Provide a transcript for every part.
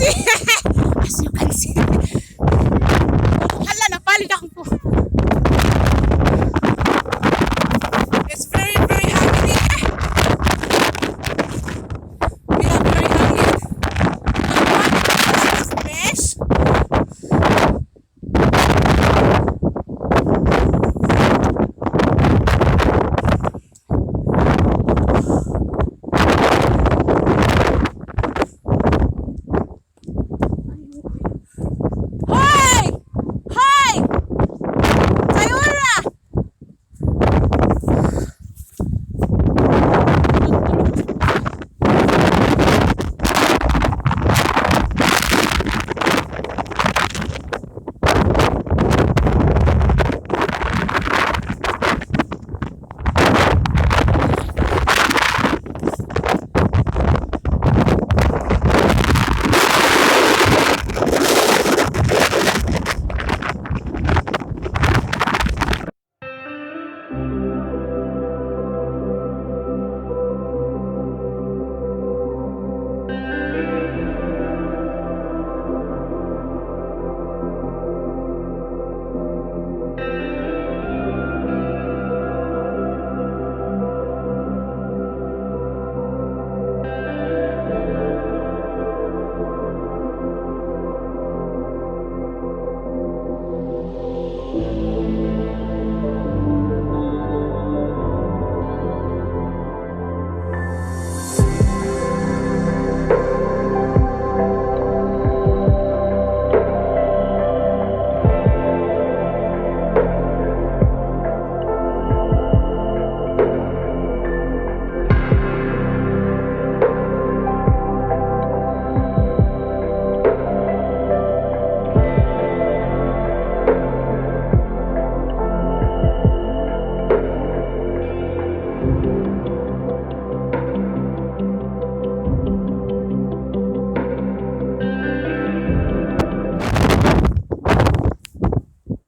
As you can see. Oh, hala, napalid akong po. It's very, very hangin here. We are very hangin. The water is fresh. Hoy! Hoy! Sayura!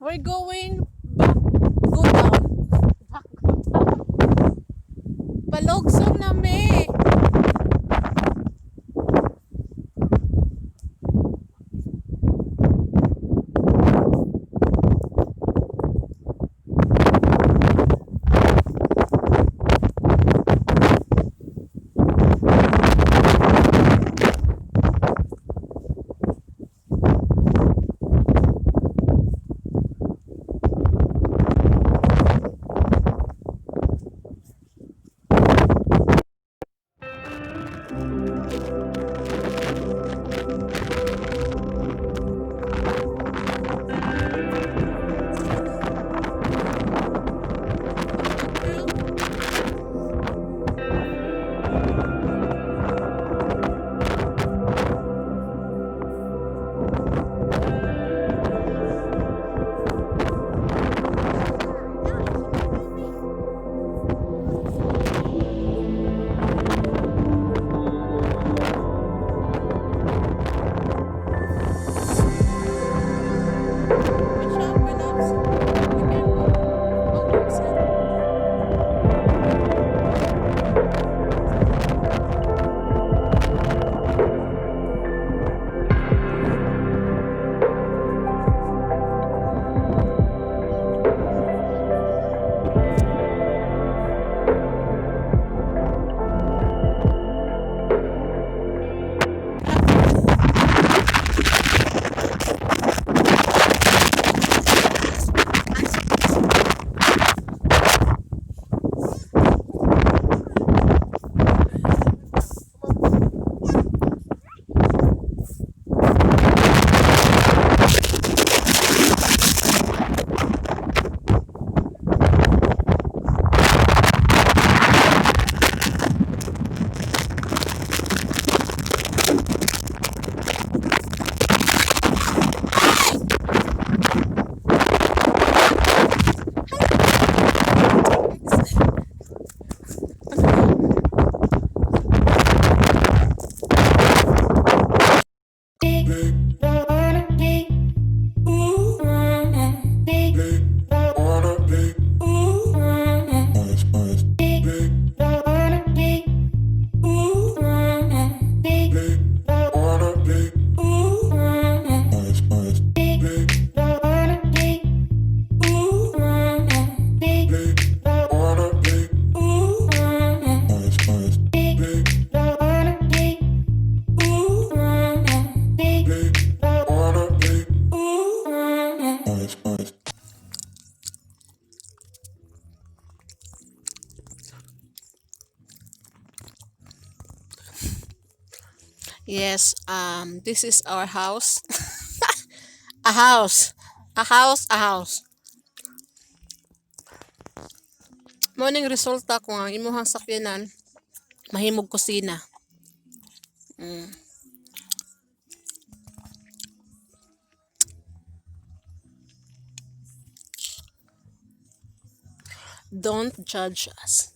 We're going back, go down. Back, go down. Palugsong na mi. Watch out, my loves. Be careful. Oh, no, sir. Wanna be, be, Wanna be, be, wanna be, be, wanna be. Yes, this is our house. A house. A house, a house. Mao ning resulta kung ang imuhang sakyanan mahimog kusina. Don't judge us.